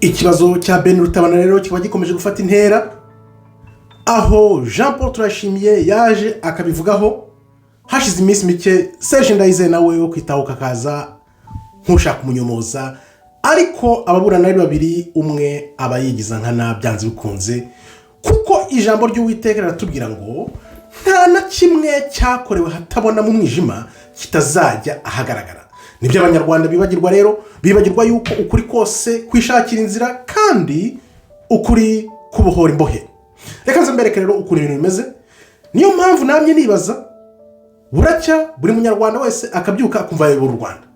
Ikibazo cya Ben Rutabana rero kikaba gikomeje gufata intera, aho Jean Paul Turayishimiye yaje akabivugaho. Hashize iminsi mike, Serge Ndayizeye nawe wo kwitaho kakaza nk'ushaka umunyomoza, ariko ababurana ari babiri, umwe aba yigiza nkana byanze bikunze, kuko ijambo ry'Uwiteka riratubwira ngo nta na kimwe cyakorewe hatabona mu mwijima kitazajya ahagaragara. Nibyo Abanyarwanda bibagirwa rero, bibagirwa yuko ukuri kose kwishakira inzira kandi ukuri kubohora imbohe. Reka nze mbereke rero ukuntu ibintu bimeze. Niyo mpamvu namye nibaza, buracya buri Munyarwanda wese akabyuka akumva yayobora u Rwanda.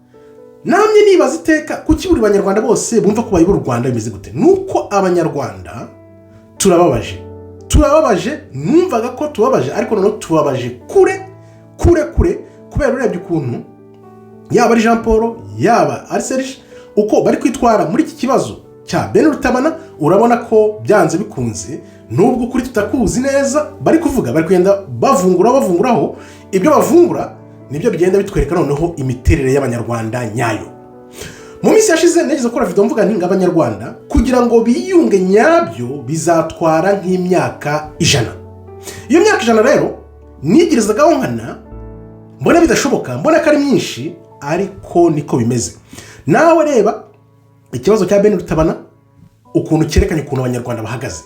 Namye nibaza iteka, kuki buri Banyarwanda bose bumva ko bayobora u Rwanda? Bimeze gute? Nuko Abanyarwanda turababaje, turababaje. Numvaga ko tubabaje, ariko noneho tubabaje kure kure kure, kubera urebye ukuntu yaba ari Jean Paul, yaba ari Serge, uko bari kwitwara muri iki kibazo cya Ben Rutabana, urabona ko byanze bikunze, nubwo ukuri tutakuzi neza, bari kuvuga, bari kugenda bavungura, bavunguraho. Ibyo bavungura nibyo bigenda bitwereka noneho imiterere y'Abanyarwanda nyayo. Mu minsi yashize nageze gukora video mvuga nti ngo Abanyarwanda kugira ngo biyunge nyabyo bizatwara nk'imyaka 100. Iyo myaka 100 rero nigerezagaho nkana mbona bidashoboka, mbona ko ari myinshi, ariko niko bimeze. Nawe reba ikibazo cya Ben Rutabana ukuntu cyerekanye ukuntu Abanyarwanda bahagaze.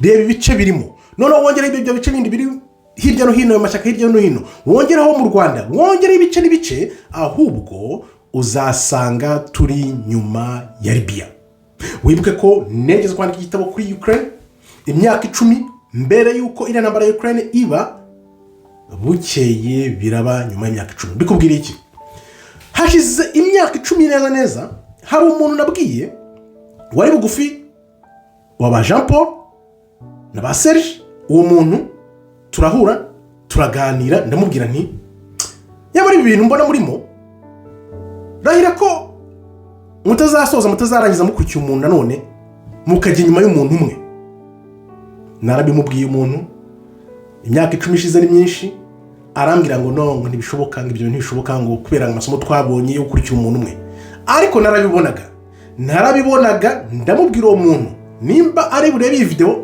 Reba ibice birimo, noneho wongereho ibyo bice bindi biri hirya no hino, ayo mashyaka hirya no hino, wongereho mu Rwanda, wongereho ibice n'ibice, ahubwo uzasanga turi nyuma ya Libiya. Wibuke ko negeze kwandika igitabo kuri Ukraine imyaka 10 mbere y'uko iriya ntambara ya Ukraine iba. Bukeye biraba nyuma y'imyaka 10. Bikubwira iki? Hashize imyaka 10 neza neza, hari umuntu nabwiye wari bugufi wa ba Jean Paul na ba Serge. Uwo muntu turahura, turaganira, ndamubwira nti: "Nyamara ibi bintu mbona murimo, rahira ko mutazasoza, mutazarangiza mukurikiye umuntu, nanone mukajya inyuma y'umuntu umwe." Narabimubwiye umuntu, imyaka 10 ishize ni myinshi. Arambwira ngo no, ngo ntibishoboka, ngo ibyo bintu ntibishoboka, ngo kubera amasomo twabonye yo gukurikira umuntu umwe. Ariko narabibonaga, narabibonaga. Ndamubwira uwo muntu, nimba ari burebe iyi videwo,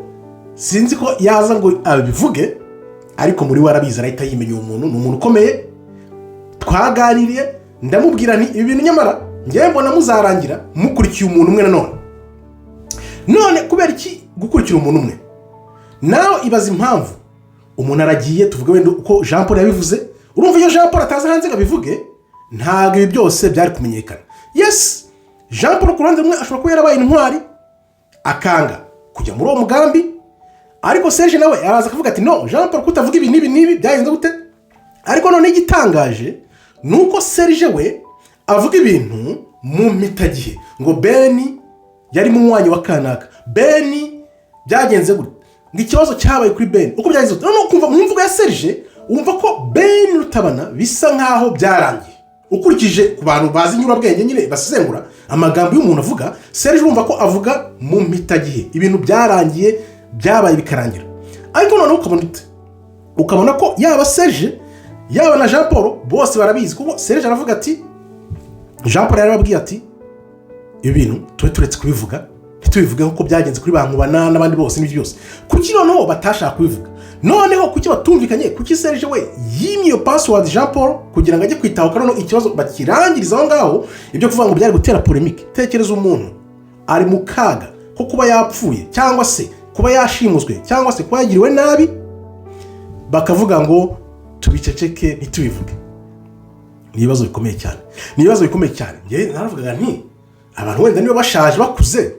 sinzi ko yaza ngo abivuge, ariko muri we arabizi, arahita yimenya. Uwo muntu ni umuntu ukomeye twaganiriye. Ndamubwira nti: "Ibi bintu nyamara ngewe mbona muzarangira mukurikiye umuntu umwe nanone." None kubera iki gukurikira umuntu umwe? Nawe ibaza impamvu. Umuntu aragiye, tuvuge wenda uko Jean Paul yabivuze. Urumva, iyo Jean Paul ataza hanze ngo abivuge, ntabwo ibi byose byari kumenyekana. Yes, Jean Paul ku ruhande rumwe ashobora kuba yarabaye intwari, akanga kujya muri uwo mugambi, ariko Serge nawe araza akavuga ati: "No, Jean Paul, kutavuga ibi n'ibi n'ibi, byagenze gute?" Ariko none igitangaje ni uko Serge we avuga ibintu mu mpitagihe, ngo Beni yari munywanyi wa kanaka, Beni byagenze gute, ngo ikibazo cyabaye kuri Beni uko byagenze gute. Noneho ukumva mu mvugo ya Serge, wumva ko Beni Rutabana bisa nkaho byarangiye. Ukurikije ku bantu bazi inyurabwenge nyine, basesengura amagambo y'umuntu avuga, Serge urumva ko avuga mu mpitagihe, ibintu byarangiye, byabaye bikarangira. Ariko noneho ukabona ute? Ukabona ko yaba Serge, yaba na Jean Paul, bose barabizi, kuko Serge aravuga ati: "Jean Paul yarababwiye ati ibi bintu tube turetse kubivuga, ntitubivuge nk'uko byagenze kuri ba Nkubana n'abandi bose n'ibyo byose." Kuki noneho batashaka kubivuga? Noneho kuki batumvikanye? Kuki Serge we yimye iyo password Jean Paul kugira ngo ajye kwitahuka, noneho ikibazo bakirangiriza aho ngaho? Ibyo kuvuga ngo byari gutera polémique, tekereza umuntu ari mu kaga ko kuba yapfuye, cyangwa se kuba yashimuswe, cyangwa se kuba yagiriwe nabi, bakavuga ngo tubiceceke, ntitubivuge. Ni ibibazo bikomeye cyane, ni ibibazo bikomeye cyane. Njyewe naravugaga nti abantu wenda niba bashaje, bakuze,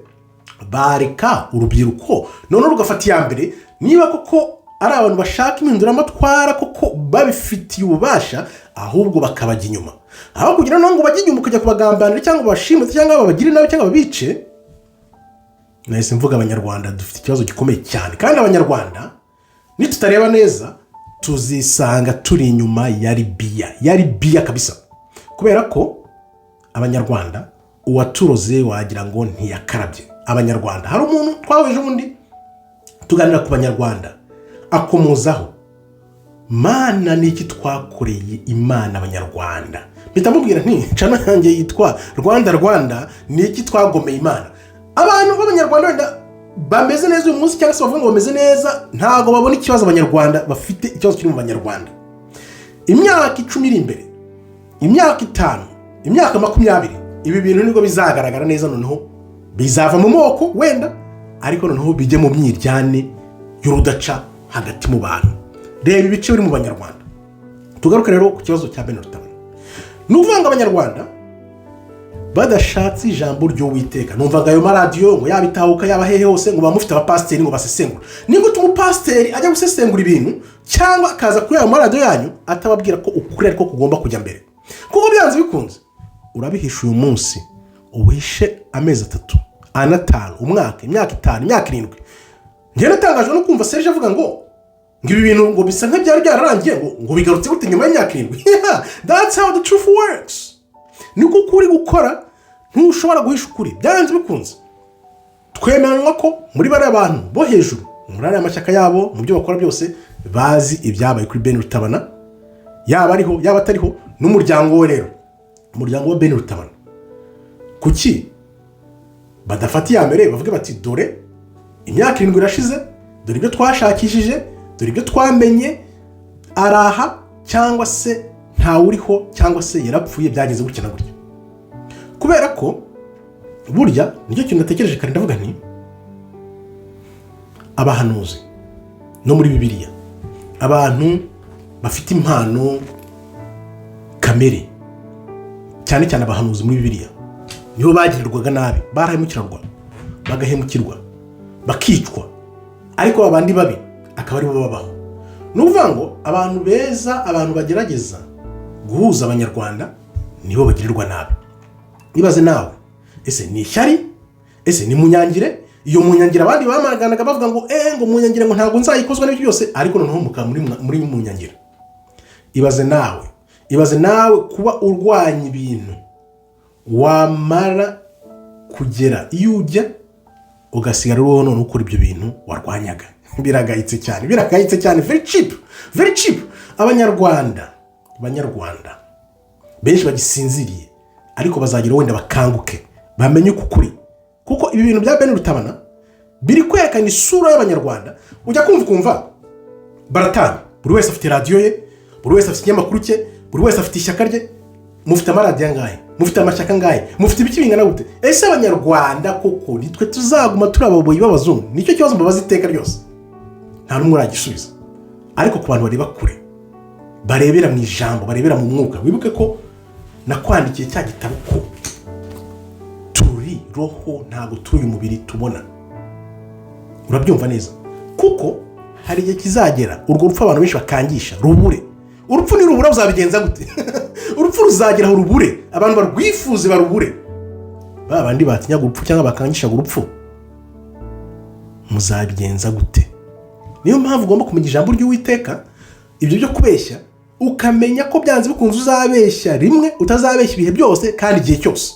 bareka urubyiruko noneho rugafata iya mbere, niba koko ari abantu bashaka impinduramatwara, koko babifitiye ububasha, ahubwo bakabajya inyuma, aho kugira ngo bajye inyuma ukajya kubagambanira, cyangwa babashimute, cyangwa babagire nabi, cyangwa babice. Nahise mvuga, Abanyarwanda dufite ikibazo gikomeye cyane, kandi Abanyarwanda nitutareba neza tuzisanga turi inyuma ya Libiya, ya Libiya kabisa, kubera ko Abanyarwanda uwaturoze wagira ngo ntiyakarabye. Abanyarwanda, hari umuntu twahuje ubundi tuganira ku Banyarwanda, akomozaho: "Mana, ni iki twakoreye Imana Abanyarwanda?" Mpita mubwira nti: "Channel yanjye yitwa Rwanda Rwanda, ni iki twagomeye Imana?" Abantu b'Abanyarwanda wenda bameze neza uyu munsi, cyangwa se bavuga ngo bameze neza, ntabwo babona ikibazo Abanyarwanda bafite, ikibazo kiri mu Banyarwanda. Imyaka 10 iri imbere, imyaka 5, imyaka 20, ibi bintu nibwo bizagaragara neza. Noneho bizava mu moko wenda, ariko noneho bijye mu myiryane y'urudaca hagati mu bantu. Reba ibice biri mu Banyarwanda. Tugaruke rero ku kibazo cya Ben Rutabana. Ni ukuvuga ngo Abanyarwanda badashatse ijambo ry'Uwiteka, numvaga ayo maradiyo ngo yaba Itahuka, yaba hehe hose, ngo baba mufite abapasiteri ngo basesengura. Ni gute umupasiteri ajya gusesengura ibintu cyangwa akaza kuri ayo maradiyo yanyu atababwira ko ukuri ariko kugomba kujya mbere? Kuko byanze bikunze urabihisha uyu munsi, uhishe amezi 3, 4, 5, umwaka, imyaka 5, imyaka 7. Njyewe natangajwe no kumva Serge avuga ngo ibi bintu ngo bisa nk'ibyari byararangiye, ngo bigarutse gute nyuma y'imyaka 7? That's how the truth works. Niko ukuri gukora. Ntushobora guhisha ukuri. Byanze bikunze twemeranywa ko muri bariya bantu bo hejuru, muri ariya mashyaka yabo, mu byo bakora byose, bazi ibyabaye kuri Ben Rutabana, yaba ariho, yaba atariho, n'umuryango we. Rero umuryango wa Ben Rutabana, kuki badafata iya mbere bavuge bati: "Dore imyaka 7 irashize, dore ibyo twashakishije, dore ibyo twamenye, araha cyangwa se ntawuriho cyangwa se yarapfuye, byagenze gutya na gutya"? Kubera ko burya nicyo kintu natekereje kare, ndavuga nti abahanuzi no muri Bibiliya, abantu bafite impano kamere, cyane cyane abahanuzi muri Bibiliya, nibo bagirirwaga nabi, barahemukirwa, bagahemukirwa, bakicwa, ariko abandi babi akaba aribo babaho. Ni ukuvuga ngo abantu beza, abantu bagerageza guhuza Abanyarwanda, nibo bagirirwa nabi. Ibaze nawe: ese ni ishyari? Ese ni munyangire? Iyo munyangire abandi bamaganaga bavuga ngo ngo munyangire, ngo ntabwo nzayikozwa n'ibyo byose, ariko noneho mukaba muri munyangire. Ibaze nawe, ibaze nawe kuba urwanya ibintu, wamara kugera iyo ujya ugasigara uriho none ukora ibyo bintu warwanyaga. Biragayitse cyane, biragayitse cyane. Very cheap, very cheap. Abanyarwanda, Abanyarwanda benshi bagisinziriye, ariko bazagira wenda bakanguke, bamenye uko ukuri, kuko ibi bintu bya Ben Rutabana biri kwerekana isura y'Abanyarwanda. Ujya kumva ukumva baratanga, buri wese afite radiyo ye, buri wese afite ikinyamakuru cye, buri wese afite ishyaka rye. Mufite amaradiyo angahe? Mufite amashyaka angahe? Mufite ibiki bingana gute? Ese Abanyarwanda koko nitwe tuzaguma turi ababoyi b'abazungu? Nicyo kibazo mbabaza iteka ryose, nta n'umwe uragisubiza. Ariko ku bantu bareba kure, barebera mu ijambo, barebera mu mwuka, wibuke ko nakwandikiye cya gitabo ko turi roho, ntabwo turi uyu mubiri tubona. Urabyumva neza, kuko hari igihe kizagera urwo rupfu abantu benshi bakangisha rubure. Urupfu nirubura uzabigenza gute? Urupfu ruzagera aho rubure, abantu barwifuze barubure. Ba bandi batinyaga urupfu cyangwa bakangishaga urupfu, muzabigenza gute? Niyo mpamvu ugomba kumenya ijambo ry'Uwiteka. Ibyo byo kubeshya, ukamenya ko byanze bikunze uzabeshya rimwe, utazabeshya ibihe byose kandi igihe cyose.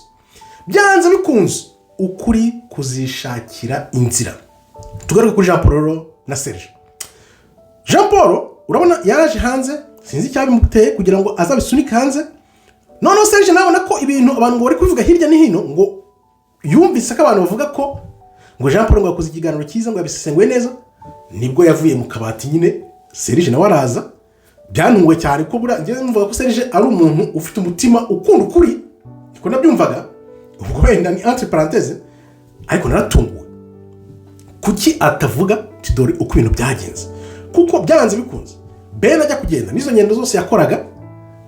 Byanze bikunze ukuri kuzishakira inzira. Tugaruke kuri Jean Paul rero na Serge. Jean Paul urabona yaraje hanze, sinzi icyabimuteye kugira ngo azabisunike hanze. Noneho Serge nabona ko ibintu abantu ngo bari kubivuga hirya no hino, ngo yumvise ko abantu bavuga ko ngo Jean Paul ngo yakoze ikiganiro cyiza, ngo yabisesenguye neza, nibwo yavuye mu kabati nyine. Serge nawe araza. Byantunguwe cyane ko buriya njyewe numvaga ko Serge ari umuntu ufite umutima ukunda ukuri, niko nabyumvaga. Ubwo wenda ni entre parenthèse, ariko naratunguwe. Kuki atavuga ati: "Dore uko ibintu byagenze"? Kuko byanze bikunze Ben ajya kugenda, n'izo ngendo zose yakoraga,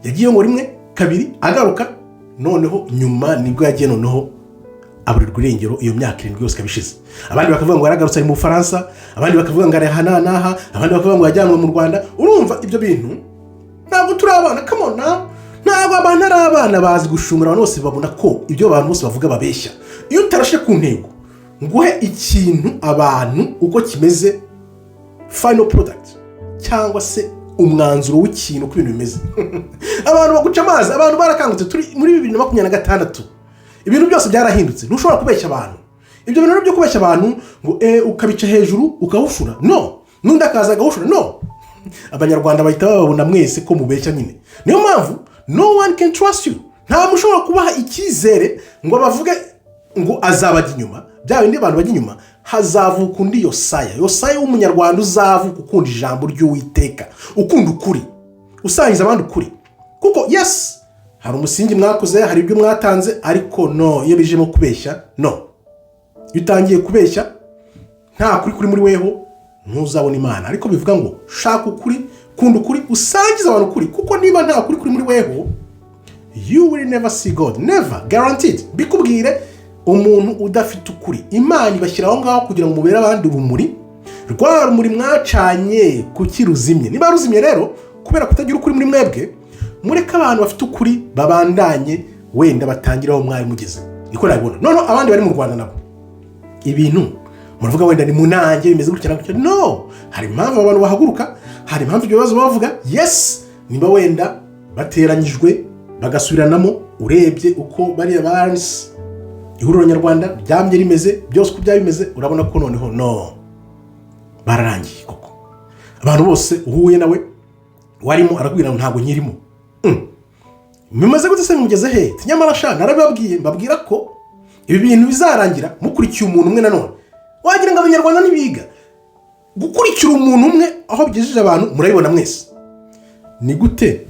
yagiye ngo rimwe, kabiri, agaruka, noneho nyuma nibwo yagiye, noneho aburirwa irengero. Iyo myaka 7 yose ikaba ishize. Abandi bakavuga ngo yaragarutse ari mu Bufaransa, abandi bakavuga ngo ari aha n'aha n'aha, abandi bakavuga ngo yajyanwe mu Rwanda. Urumva ibyo bintu, ntabwo turi abana kamona, ntabwo abantu ari abana bazi gushungura. Abantu bose babona ko ibyo abantu bose bavuga babeshya. Iyo utarashe ku ntego nguhe ikintu abantu uko kimeze, final product cyangwa se umwanzuro w'ikintu uko ibintu bimeze, abantu baguca amazi. Abantu barakangutse. Turi muri 2026, ibintu byose byarahindutse. Ntushobora kubeshya abantu. Ibyo bintu byo kubeshya abantu ngo ukabica hejuru ukahushura, no n'undi akaza agahushura, no Abanyarwanda bahita bababona mwese ko mubeshya nyine. Niyo mpamvu no one can trust you. Nta muntu ushobora kubaha icyizere ngo bavuge. Ngo azabajya inyuma, bya bindi abantu bajya inyuma. Hazavuka undi Yosaya, Yosaya w'Umunyarwanda, uzavuka ukunda ijambo ry'Uwiteka, ukunda ukuri, usangiza abandi ukuri. Kuko yes, hari umusingi mwakoze, hari ibyo mwatanze, ariko no iyo bijemo kubeshya, no iyo utangiye kubeshya nta kuri kuri muri weho, ntuzabona Imana. Ariko bivuga ngo shaka ukuri, kunda ukuri, usangize abantu ukuri, kuko niba nta kuri kuri muri weho, you will never see God, never, guaranteed. Mbikubwire, umuntu udafite ukuri, Imana ibashyira aho ngaho kugira ngo mubere abandi urumuri. Rwa rumuri mwacanye kuki ruzimye? Niba ruzimye rero kubera kutagira ukuri muri mwebwe, mureke abantu bafite ukuri babandanye, wenda batangire aho mwari mugeze. Niko nabibona. Noneho abandi bari mu Rwanda nabo, ibintu muravuga wenda ni munange bimeze gutya na gutya. No hari impamvu abantu bahaguruka, hari impamvu ibyo bibazo bavuga. Yes, niba wenda bateranyijwe bagasubiranamo, urebye uko bariya baranisi ihuriro nyarwanda ryamye rimeze byose, uko byaba bimeze, urabona ko noneho no bararangiye koko. Abantu bose uhuye nawe warimo arakubwira ngo ntabwo nkirimo. Bimaze gute se? Mugeze he? Nyamara sha narabibabwiye, mbabwira ko ibi bintu bizarangira mukurikiye umuntu umwe. Nanone wagira ngo Abanyarwanda ntibiga gukurikira umuntu umwe. Aho bigejeje abantu murabibona mwese. Ni gute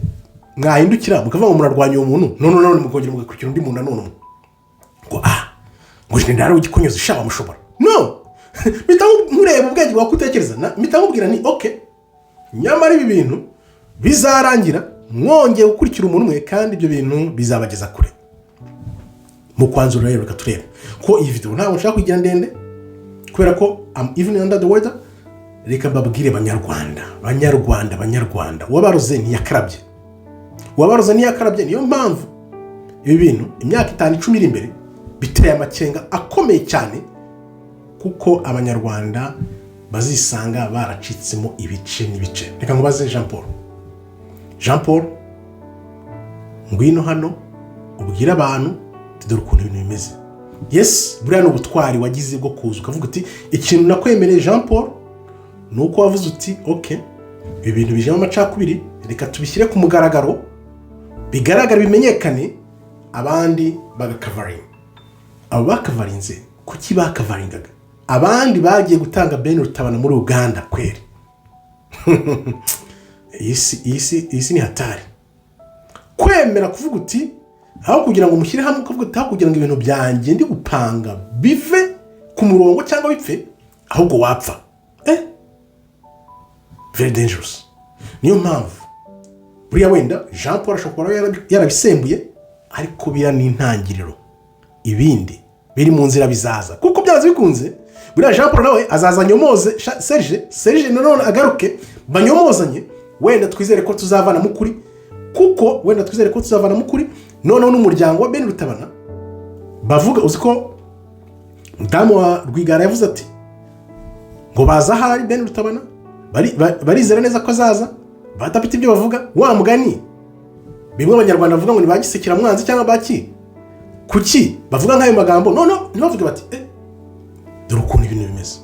mwahindukira mukavuga ngo murarwanya uwo muntu, none none mukongera mugakurikira undi muntu nanone umwe, ngo ah, ngo jenerali w'Igikonyozi sha wamushobora? No mpita nkureba ubwenge bwawe kutekereza, mpita nkubwira ni okay. Nyamara ibi bintu bizarangira mwongeye gukurikira umuntu umwe, kandi ibyo bintu bizabageza kure. Mu kwanzura rero, reka turebe ko iyi video ntabwo nshaka kugira ndende kubera ko am even under the weather. Reka mbabwire, Banyarwanda, Banyarwanda, Banyarwanda, uwabaroze ntiyakarabye, uwabaroze ntiyakarabye. Niyo mpamvu ibi bintu imyaka 5, 10 iri imbere biteye amakenga akomeye cyane, kuko Abanyarwanda bazisanga baracitsemo ibice n'ibice. Reka nkubaze, Jean Paul, Jean Paul, ngwino hano ubwire abantu uti dore ukuntu ibintu bimeze. Yes, buriya ni ubutwari wagize bwo kuza ukavuga uti ikintu nakwemereye, Jean Paul, ni uko wavuze uti okay, ibi bintu bijemo amacakubiri, reka tubishyire ku mugaragaro, bigaragare, bimenyekane, abandi bagakavaringa. Abo bakavarinze, kuki bakavaringaga? Abandi bagiye gutanga Ben Rutabana muri Uganda kweri. Iyi si ni hatari. Kwemera kuvuga uti aho kugira ngo mushyire hamwe, ukavuga uti aho kugira ngo ibintu byanjye ndi gupanga bive ku murongo cyangwa bipfe, ahubwo wapfa. Very dangerous. Niyo mpamvu buriya wenda Jean Paul ashobora kuba yarabisembuye, ariko biriya ni intangiriro, ibindi biri mu nzira bizaza, kuko byanze bikunze buriya Jean Paul nawe azaza anyomoze Serge, Serge nanone agaruke banyomozanye. Wenda twizere ko tuzavanamo ukuri, kuko wenda twizere ko tuzavanamo ukuri. Noneho n'umuryango wa Ben Rutabana bavuga, uzi ko mudamu wa Rwigara yavuze ati ngo baza ahari Ben Rutabana, barizera neza ko azaza, badafite ibyo bavuga. Wa mugani bimwe Abanyarwanda bavuga ngo ni ba gisekeramwanzi cyangwa baki, kuki bavuga nk'ayo magambo? Noneho ntibavuge bati dore ukuntu ibintu bimeze,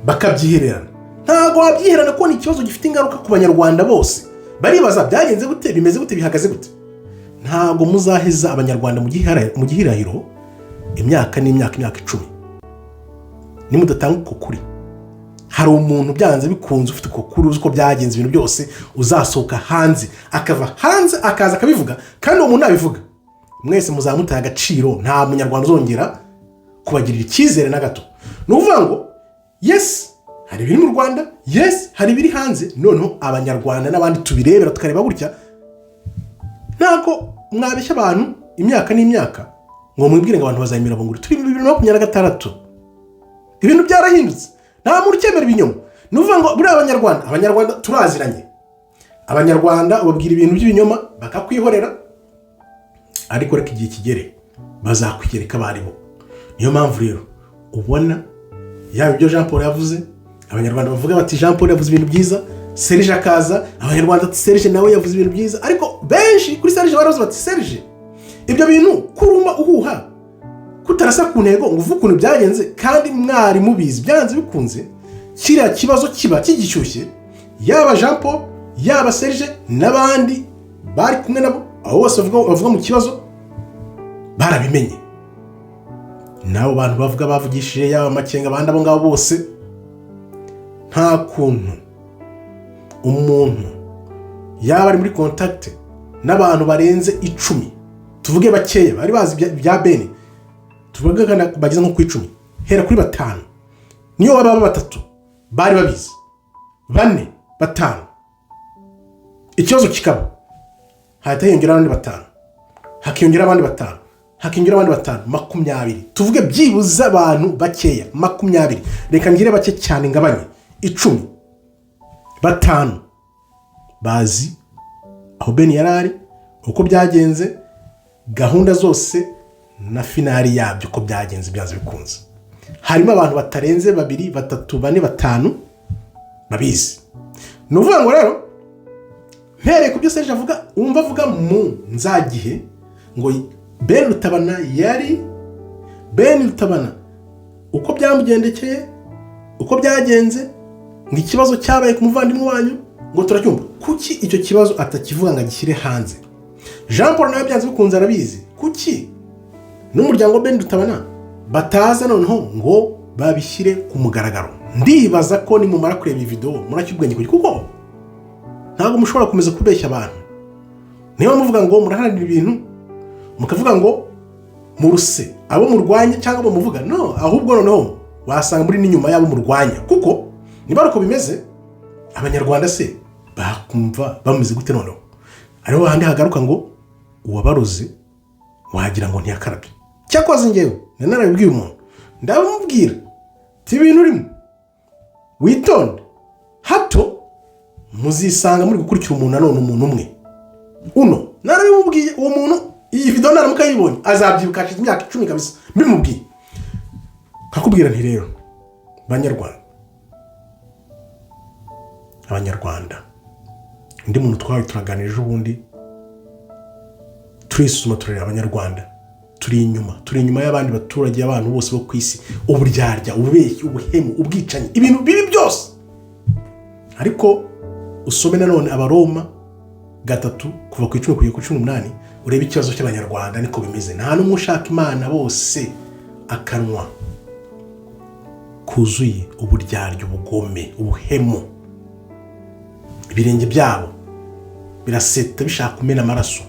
bakabyihererana. Ntabwo wabyiherana kuko ni ikibazo gifite ingaruka ku Banyarwanda bose. Baribaza byagenze gute, bimeze gute, bihagaze gute. Ntabwo muzaheza Abanyarwanda mu gihirahiro imyaka n'imyaka, imyaka 10, nimudatanga uko kuri. Hari umuntu byanze bikunze ufite uko kuri, uzi uko byagenze ibintu byose, uzasohoka hanze, akava hanze akaza akabivuga. Kandi uwo muntu nabivuga, mwese muzamutaye agaciro, nta Munyarwanda uzongera kubagirira icyizere na gato. Ni ukuvuga ngo yes, hari ibiri mu Rwanda, yes, hari ibiri hanze. Noneho Abanyarwanda n'abandi tubirebera tukareba gutya, ntabwo mwabeshya abantu imyaka n'imyaka ngo mwibwire ngo abantu bazayimira bunguri. Turi mu 2026, ibintu byarahindutse, nta muntu ukemera ibinyoma. Ni ukuvuga ngo buriya Abanyarwanda turaziranye, Abanyarwanda ubabwira ibintu by'ibinyoma bakakwihorera, ariko reka igihe kigere bazakwigereka abo ari bo. Niyo mpamvu rero ubona yaba ibyo Jean Paul yavuze, Abanyarwanda bavuga bati Jean Paul yavuze ibintu byiza. Serge akaza, Abanyarwanda ati Serge nawe yavuze ibintu byiza, ariko benshi kuri Serge baravuze bati Serge, ibyo bintu kuruma uhuha, kutarasa ku ntego ngo uvuge ukuntu byagenze kandi mwari mubizi. Byanze bikunze kiriya kibazo kiba kigishyushye, yaba Jean Paul, yaba Serge n'abandi bari kumwe nabo, abo bose bavuga mu kibazo barabimenye. N'abo bantu bavuga bavugishije, yaba Makenga, abandi abo ngabo bose, nta kuntu umuntu yaba ari muri contact n'abantu barenze 10, tuvuge bakeya bari bazi ibya Beni, tuvuge kandi bageze nko ku 10, hera kuri batanu, niyo baba batatu bari babizi, bane, batanu, ikibazo kikaba hahita hiyongeraho abandi batanu, hakiyongeraho abandi batanu, hakiyongeraho abandi batanu, 20, tuvuge byibuze abantu bakeya 20, reka ngire bake cyane ngabanye, 10, batanu bazi aho Beni yari ari, uko byagenze, gahunda zose na finale yabyo uko byagenze. Byanze bikunze harimo abantu batarenze babiri, batatu, bane, batanu babizi. Ni ukuvuga ngo rero, mpereye ku byo Serge avuga, wumva avuga mu nzagihe ngo Ben Rutabana yari Ben Rutabana, uko byamugendekeye, uko byagenze, ngo ikibazo cyabaye ku muvandimwe wanyu ngo turacyumva. Kuki icyo kibazo atakivuga ngo agishyire hanze? Jean Paul nawe byanze bikunze arabizi. Kuki n'umuryango wa Ben Rutabana bataza noneho ngo babishyire ku mugaragaro? Ndibaza ko nimumara kureba iyi videwo muracya ubwenge, kuko ntabwo mushobora gukomeza kubeshya abantu. Niba muvuga ngo muraharanira ibintu, mukavuga ngo muruse abo murwanya cyangwa abo muvuga, no ahubwo noneho wasanga muri n'inyuma y'abo murwanya, kuko niba ari uko bimeze, Abanyarwanda se bakumva bameze gute? Noneho ariho handi hagaruka ngo uwabaroze wagira ngo ntiyakarabye. Cyakoze ngewe nari narabibwiye umuntu, ndamubwira ti: "Ibintu urimo witonde, hato muzisanga muri gukurikira umuntu nanone, umuntu umwe uno." Narabimubwiye uwo muntu. Iyi videwo naramuka yibonye azabyibuka, hashize imyaka 10 kabisa mbimubwiye. Nkakubwira nti: "Rero Banyarwanda, Abanyarwanda." Undi muntu twawe turaganira ejo bundi, turisuzuma, turareba Abanyarwanda turi inyuma, turi inyuma y'abandi baturage, abantu bose bo ku isi: uburyarya, ububeshyi, ubuhemu, ubwicanyi, ibintu bibi byose. Ariko usome nanone Abaroma 3 kuva ku 10 kugera ku 18, urebe ikibazo cy'Abanyarwanda niko bimeze. Nta n'umwe ushaka Imana, bose akanwa kuzuye uburyarya, ubugome, ubuhemu. Ibirenge byabo biraseta bishaka kumena amaraso.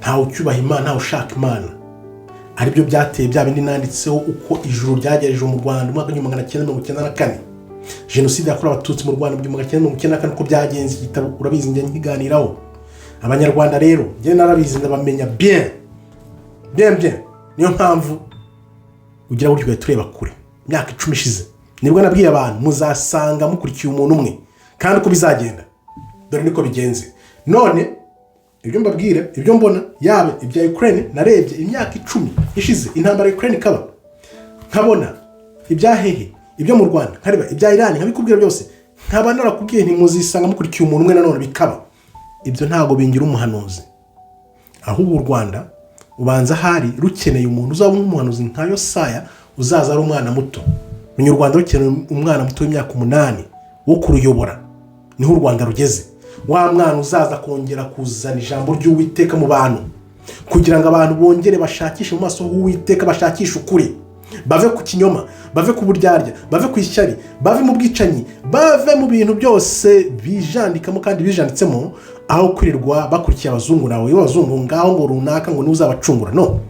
Ntawe ucyubaha Imana, ntawe ushaka Imana. Aribyo byateye bya bindi nanditseho, uko ijuru ryagerageje mu Rwanda mu mwaka w'1994, jenoside yakorewe Abatutsi mu Rwanda mu 1994, uko byagenze. Igitabo urabizi, njya nkiganiraho. Abanyarwanda rero njye narabizi, ndabamenya bien bien bien. Niyo mpamvu ugira gutyo ugahita ureba kure. Imyaka 10 ishize nibwo nabwiye abantu: "Muzasanga mukurikiye umuntu umwe, kandi uko bizagenda dore niko bigenze." None ibyo mbabwira, ibyo mbona, yaba ibya Ukraine, narebye imyaka 10 ishize intambara ya Ukraine ikaba, nkabona ibya hehe, ibyo mu Rwanda, nkareba ibya Irani, nkabikubwira byose, nkaba narakubwiye nti: "Muzisanga mukurikiye umuntu umwe." Nanone bikaba ibyo. Ntabwo bingira umuhanuzi, ahubwo u Rwanda ubanza ahari rukeneye umuntu uzaba nk'umuhanuzi nka Yosaya, uzaza ari umwana muto. Menya u Rwanda rukeneye umwana muto w'imyaka 8 wo kuruyobora. Niho u Rwanda rugeze. Wa mwana uzaza kongera kuzana ijambo ry'Uwiteka mu bantu, kugira ngo abantu bongere bashakishe mu maso h'Uwiteka, bashakishe ukuri, bave ku kinyoma, bave ku buryarya, bave ku ishyari, bave mu bwicanyi, bave mu bintu byose bijandikamo kandi bijanditsemo, aho kwirirwa bakurikiye abazungu. Nawe abazungu ngaho ngo runaka ngo niwe uzabacungura. No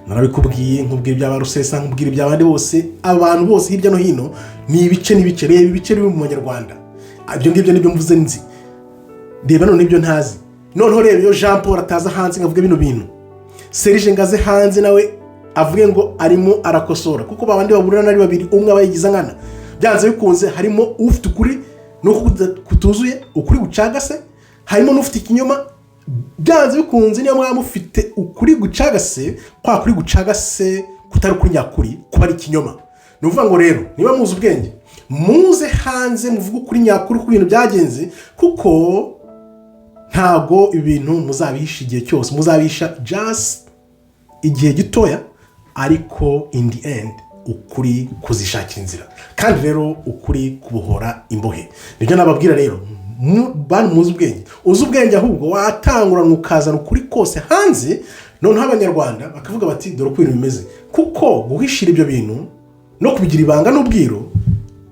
narabikubwiye, nkubwira ibya ba Rusesa, nkubwira iby'abandi bose, abantu bose hirya no hino. Ni ibice n'ibice. Reba ibice biri mu Banyarwanda. Ibyo ngibyo nibyo mvuze nzi. Reba none ibyo ntazi. Noneho reba iyo Jean Paul ataza hanze ngo avuge bino bintu, Serge ngo aze hanze nawe avuge ngo arimo arakosora, kuko babandi baburana ari babiri, umwe aba yigiza nkana. Byanze bikunze harimo ufite ukuri nuko kutuzuye, ukuri gucagase, harimo n'ufite ikinyoma. Byanze bikunze niyo mwaba mufite ukuri gucagase, kwa kuri gucagase kutari ukuri nyakuri kuba ari ikinyoma. Ni ukuvuga ngo rero, niba muzi ubwenge, muze hanze muvuge ukuri nyakuri ku bintu byagenze, kuko ntabwo ibintu muzabihisha igihe cyose. Muzabihisha just igihe gitoya, ariko in the end ukuri kuzishakira inzira. Kandi rero ukuri kubohora imbohe. Nibyo nababwira rero, bantu muzi ubwenge. Uzi ubwenge ahubwo watanguranwa ukazana ukuri kose hanze. Noneho Abanyarwanda bakavuga bati: "Dore uko ibintu bimeze." Kuko guhishira ibyo bintu no kubigira ibanga n'ubwiru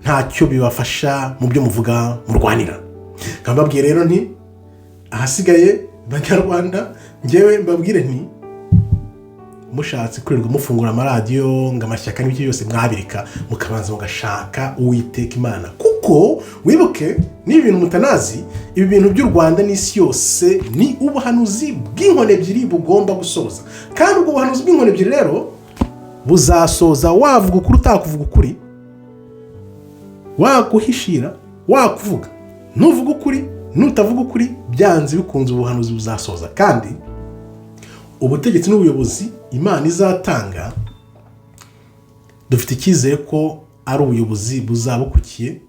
ntacyo bibafasha mu byo muvuga murwanira. Nkababwiye rero nti: ahasigaye, Banyarwanda, ngewe mbabwire nti: mushatse kwirirwa mufungura amaradiyo ngo amashyaka n'ibyo byose, mwabireka, mukabanza mugashaka Uwiteka Imana. Kuko wibuke n'ibi bintu mutanazi, ibi bintu by'u Rwanda n'isi yose ni ubuhanuzi bw'inkoni ebyiri bugomba gusoza. Kandi ubwo buhanuzi bw'inkoni ebyiri rero buzasoza, wavuga ukuri, utakuvuga ukuri, waguhishira, wakuvuga, nuvuga ukuri, nutavuga ukuri, byanze bikunze ubuhanuzi buzasoza. Kandi ubutegetsi n'ubuyobozi Imana izatanga, dufite icyizere ko ari ubuyobozi buzaba bukurikiye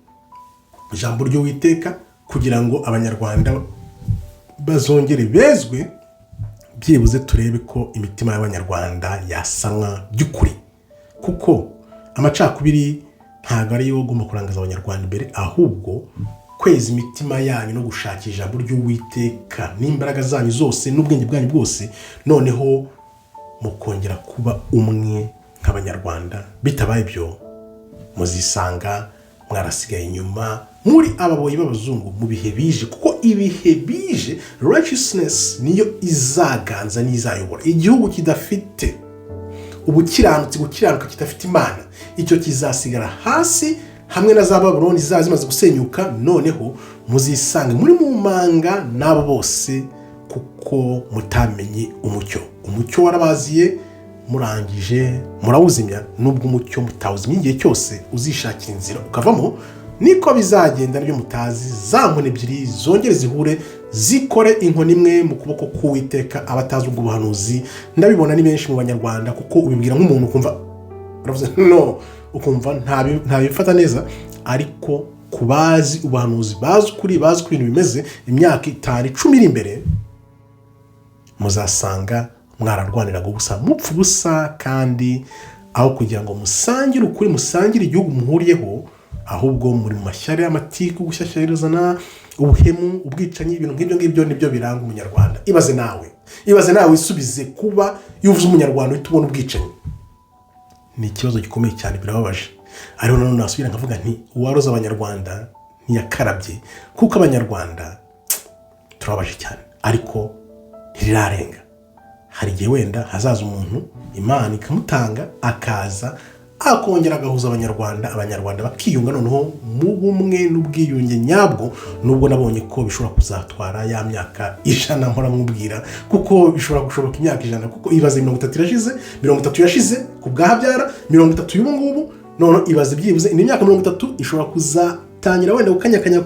ijambo ry'Uwiteka, kugira ngo Abanyarwanda bazongere bezwe, byibuze turebe ko imitima y'Abanyarwanda yasanwa by'ukuri. Kuko amacakubiri ntabwo ariyo agomba kurangaza Abanyarwanda imbere, ahubwo kweza imitima yanyu no gushakira ijambo ry'Uwiteka n'imbaraga zanyu zose n'ubwenge bwanyu bwose, noneho mukongera kuba umwe nk'Abanyarwanda. Bitabaye ibyo, muzisanga mwarasigaye inyuma, muri ababoyi b'abazungu mu bihe bije. Kuko ibihe bije, righteousness niyo izaganza n'izayobora. Igihugu kidafite ubukiranutsi, gukiranuka, kidafite Imana, icyo kizasigara hasi hamwe na za Babuloni zizaba zimaze gusenyuka. Noneho muzisange muri mu manga n'abo bose, kuko mutamenye umucyo. Umucyo warabaziye, murangije murawuzimya. Nubwo umucyo mutawuzimya, igihe cyose uzishakira inzira ukavamo. Niko bizagenda nibyo mutazi, za nkoni ebyiri zongere zihure, zikore inkoni imwe mu kuboko k'Uwiteka. Abatazi ubwo buhanuzi, ndabibona ni benshi mu Banyarwanda, kuko ubibwira nk'umuntu ukumva aravuze no, ukumva ntabifata neza. Ariko ku bazi ubuhanuzi, bazi ukuri, bazi uko ibintu bimeze, imyaka 5, 10 iri imbere muzasanga mwararwaniraga ubusa, mupfa ubusa. Kandi aho kugira ngo musangire ukuri, musangire igihugu muhuriyeho, ahubwo muri mu mashyari y'amatiku, gushyashyarizana, ubuhemu, ubwicanyi, ibintu nk'ibyo ngibyo nibyo biranga Umunyarwanda. Ibaze nawe, ibaze nawe wisubize, kuba iyo uvuze Umunyarwanda uhita ubona ubwicanyi, ni ikibazo gikomeye cyane, birababaje. Ariko nanone nasubira nkavuga nti: uwaroza Abanyarwanda ntiyakarabye, kuko Abanyarwanda turababaje cyane. Ariko ntirirarenga, hari igihe wenda hazaza umuntu Imana ikamutanga, akaza akongera agahuza Abanyarwanda, Abanyarwanda bakiyunga noneho mu bumwe n'ubwiyunge nyabwo. Nubwo nabonye ko bishobora kuzatwara ya myaka 100 mpora mwubwira, kuko bishobora gushoboka imyaka 100. Kuko ibaze, 30 irashize, 30 yashize ku bwa Habyara, 30 y'ubu ngubu. None ibaze byibuze indi myaka 30 ishobora kuzatangira wenda gukanyakanya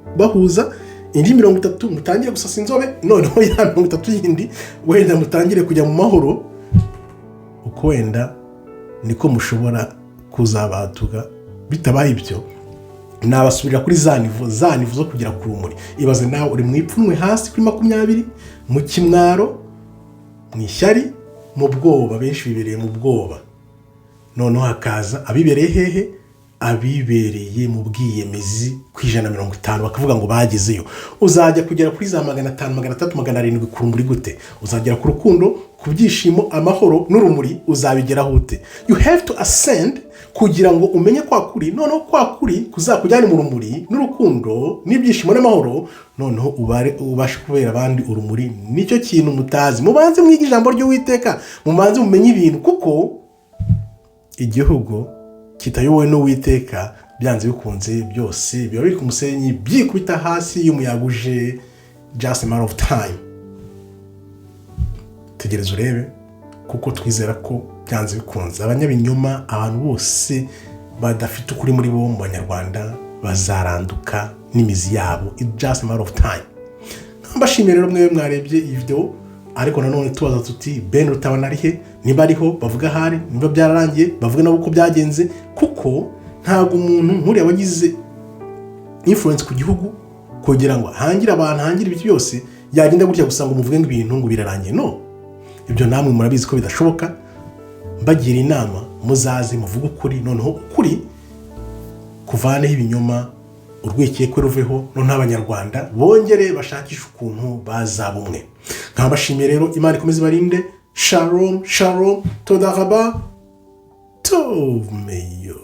kubahuza, indi 30 mutangire gusasa inzobe, noneho ya 30 yindi wenda mutangire kujya mu mahoro. Uko wenda niko mushobora kuzabatuga. Bitabaye ibyo, nabasubirira kuri za niveau, za niveau zo kugera ku rumuri. Ibaze nawe, uri mu ipfunwe hasi kuri 20, mu kimwaro, mu ishyari, mu bwoba. Benshi bibereye mu bwoba, noneho hakaza abibereye hehe? Abibereye mu bwiyemezi ku 150, bakavuga ngo bagezeyo. Uzajya kugera kuri za 500, 300, 700 ku rumuri gute? Uzagera ku rukundo, ku byishimo, amahoro n'urumuri, uzabigeraho ute? You have to ascend kugira ngo umenye kwa kuri, noneho kwa kuri kuzakujyane mu rumuri n'urukundo n'ibyishimo n'amahoro, noneho ubashe kubera abandi urumuri. Nicyo kintu mutazi. Mubanze mwige ijambo ry'Uwiteka, mubanze mumenye ibintu, kuko igihugu kitayobowe n'Uwiteka, byanze bikunze byose biba biri ku musenyi, byikubita hasi iyo umuyaga uje, just a matter of time. Tegereza urebe, kuko twizera ko byanze bikunze abanyabinyoma, abantu bose badafite ukuri muri bo mu Banyarwanda, bazaranduka n'imizi yabo. It's just a matter of time. Mbashimiye rero mwe mwarebye iyi video. Ariko nanone tubaza tuti: Ben Rutabana ari he? Niba ariho, bavuga ahari. Niba byararangiye, bavuge nabo uko byagenze. Kuko ntabwo umuntu nk'uriya wagize influence ku gihugu kugira ngo hangire abantu, hangire ibiki byose, yagenda gutya gusa ngo muvuge ngo ibintu ngo birarangiye. No, ibyo namwe murabizi ko bidashoboka. Mbagira inama, muzaze muvuge ukuri, noneho ukuri kuvaneho ibinyoma, urwikekwe ruveho, noneho Abanyarwanda bongere bashakishe ukuntu bazaba umwe. Nkaba mbashimiye rero mwebwe mwarebye iyi video. Nkabashimiye rero, Imana ikomeze ibarinde. Shalom shalom, toda raba, tomeyo.